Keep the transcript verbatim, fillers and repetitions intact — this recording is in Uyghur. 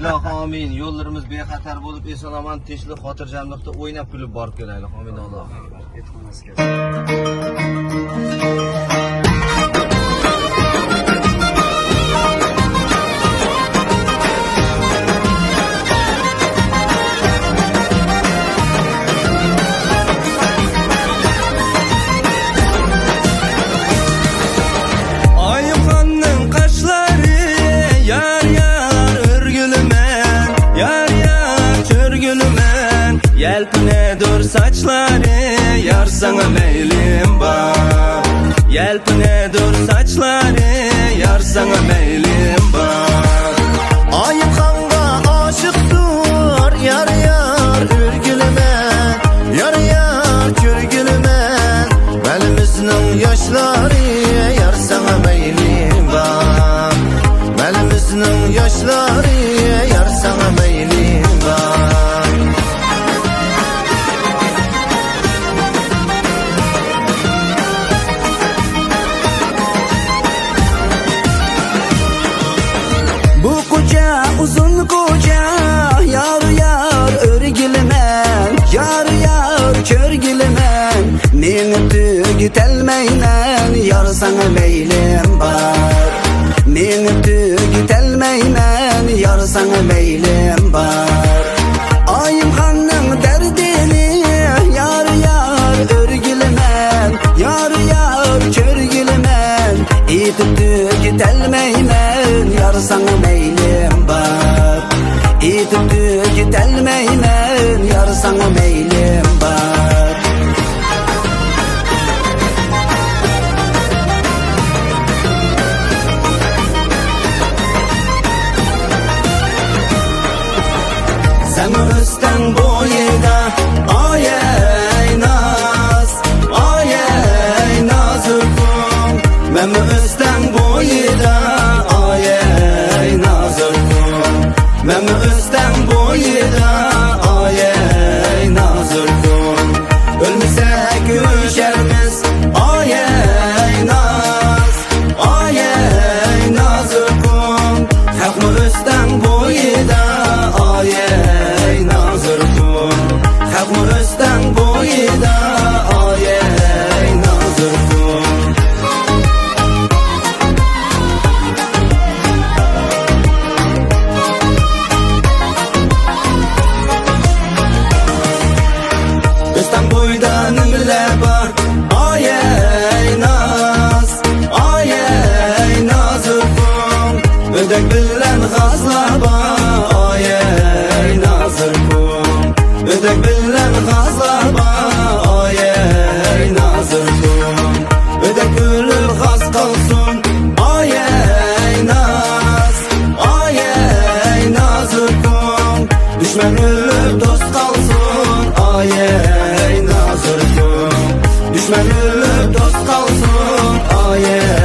ئىلاھىم، ئامىن. يوللىرىمىز بىخەتەر بولۇپ، ئېسەن-ئامان، تىنچلىق، خاتىرجەملىكتە ئويناپ كۈلۈپ بارىپ كېلەيلى. ئامىن، ئاللاھ. ئايۇپخاننىڭ قاشلىرى يار، يار، ئۆرگۈلىمەن، يار، يار، چۆرگۈلىمەن. يەلپۈنىدۇر ساچلىرى، يار، ساڭا مەيلىم بار. يەلپۈنىدۇر ساچلىرى، يار، ساڭا مەيلىم بار. ئايۇپخانغا ئاشىقتۇر يار، يار، ئۆرگۈلىمەن، يار، يار، چۆرگۈلىمەن. مەلىمىزنىڭ ياشلىرى، يار، ساڭا مەيلىم بار. مەلىمىزنىڭ ياشلىرى، يار، ساڭا مەيلىم بار. بۇ كوچا ئۇزۇن كوچا، يار، يار، ئۆرگىلىمەن، يار، يار، كۆرگىلىمەن. مېڭىپ تۈگىتەلمەيمەن، يار، ساڭا مەيلىم بار. مېڭىپ تۈگىتەلمەيمەن، يار، ساڭا مەيلىم بار. ئايۇپخاننىڭ دەردىنى، يار، يار، ئۆرگىلىمەن، يار، يار، كۆرگىلىمەن. ئېيتىپ تۈگىتەلمەيمەن، يار، ساڭا مەيلىم بار. ئېيتىپ تۈگىتەلمەيمەن، يار، ساڭا مەيلىم بار. سەنمۇ ئۆستەڭ بويىدا، ئايەي ناز، ئايەي نازۇكۇم. مەنمۇ ئۆستەڭ بويىدا، ئايەي نازۇكۇم. مەنمۇ ئۆستەڭ بويىدا، ئايەي نازۇكۇم. ئۆلمىسەك كۆرۈشەرمىز، ئايەي ناز، ئايەي نازۇكۇم. خەقمۇ ئۆستەڭ بويىدا، ئايەي نازۇكۇم. خەقمۇ ئۆستەڭ بويىدا، ئايەي نازۇكۇم. ئۆستەڭ بويىدا نېمىلەر بار؟ ئايەي ناز، ئايەي نازۇكۇم. ئۆدەك بىلەن غازلار بار، ئايەي نازۇكۇم. ئۆدەك بىلەن غازلار بار، ئايەي نازۇكۇم. ئۆدەك ئۆلۈپ غاز قالسۇن، ئايەي ناز، ئايەي نازۇكۇم. دۈشمەن ئۆلۈپ دوست قالسۇن، ئايەي نازۇكۇم. دۈشمەن ئۆلۈپ دوست قالسۇن، ئايەي